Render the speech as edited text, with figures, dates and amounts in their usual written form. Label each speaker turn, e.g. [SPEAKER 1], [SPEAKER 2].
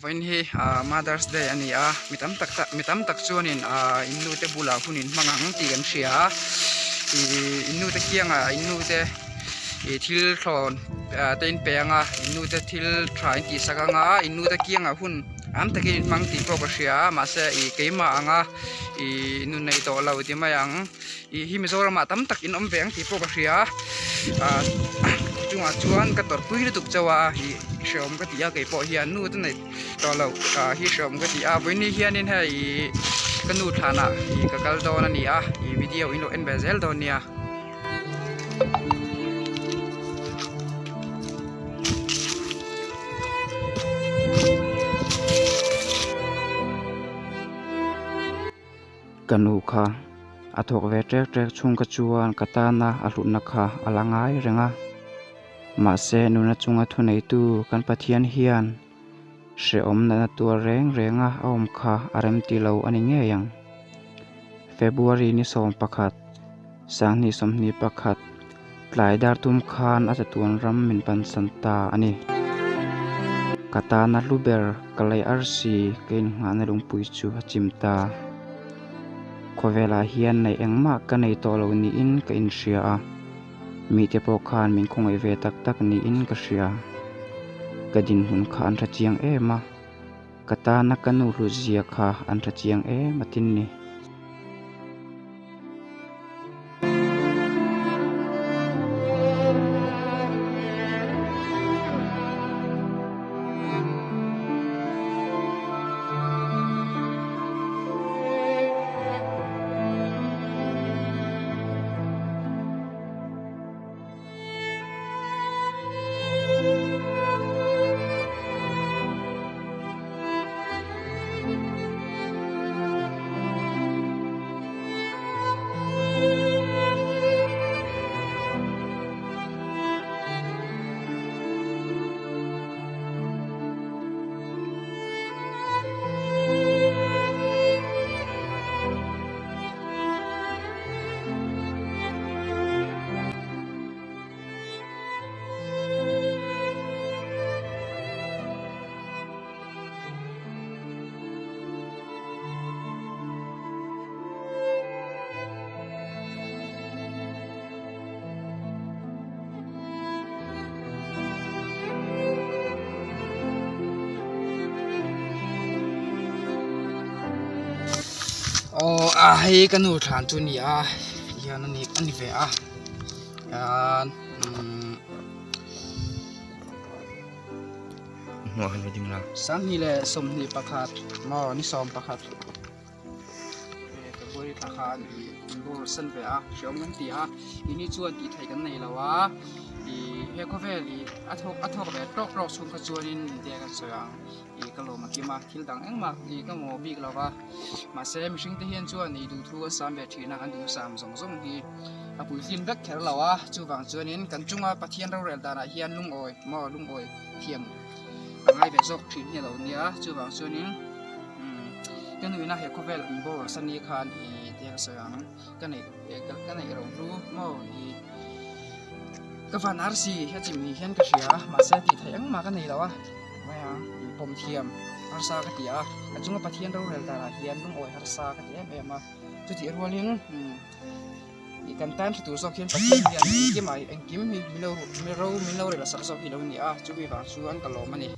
[SPEAKER 1] Vawiin hi Mother's Day a ni a, mi tam tak mi tam tak chuanin in nu te bulah hun in hmang ang tih kan hria a, ih in nu te kiangah in nu te ih thil thlawn te in pe ang a, in nu te thil tha in tih sak ang a, in nu te kiangah hun am takin in hmang tih pawh ka hria a, mahse ih keimah anga ih nun nei tawh lo ti mai ang. Ih hi Mizoramah tam tak in awm ve ang tih pawh ka hria a chungah chuan ka tawrhpui lutuk chauh a ih hrehawm ka ti a kei pawh hian nu te neih tawh loh ah hi hrehawm ka ti a vawiin hianin hei ih ka nu thlanah ih ka kal dawn a ni a ih video in lo en ve zel dawn nia.
[SPEAKER 2] Ka nu kha a thawk ve ṭek ṭek chhung kha chuan ka tana a hlutna kha a la ngai reng a. Mahse nuna chunga thuneitu kan Pathian hian hrehawm natna tuar reng renga a awm kha a remti lo a ni ngei ang. February ni 11, 2021 tlai dar tum khan a chatuan ram min pansan ta a ni. Ka tana hlu ber ka lei arsi ka innghahna lungpui chu a chim ta. Khawvelah hian neih engmah ka nei tawh lo niin ka inhria a, mite pawh khan min khawngaih ve tak tak niin ka hria. Ka dinhmun kha an hre chiang em a, ka tana ka nu hlutzia kha an hre chiang em a tin ni.
[SPEAKER 1] Aw a hei ka nu thlan chu a ni a hian a ni a ni ve a hian umm. 2021 maw ni 11 February thla khan ih min bawr san ve a hreawm kan ti a ini chuan tih theih kan nei lo a ih he khawvel ih a thawk a thawk ve tawk tawk chhung kha chuanin engtia kan sawi ang ih ka lawm a kim a thil dang engmah ih ka maw bik lo va mahse mihring te hian chuan ih duhthu an sam ve thin a an duhsam zawng zawng hi a puitlin vek kher lo a chuvang chuanin kan chunga Pathian rorel danah hian lungawi maw lungawi thiam a ngai ve zawk thin hi a lo nia chuvang chuanin umm ka nuihna he khawvel an bawr sani khan ih tia ka sawi ang ka neih ka neih ro hlu maw ih ka van arsi a chim ni hian ka hria mahse tih theih engmah ka nei lo a mai ang ih pawm thiam harsa ka ti a a chunga Pathian rorel danah hian lungawi harsa ka ti em em a chutih rualin umm. Ih kan tan hre tur zawk hian Pathian hian engkim ah engkim hi min lo ro min lo rel sak zawk hi lo ni a chumi vang chuan ka lawm a ni.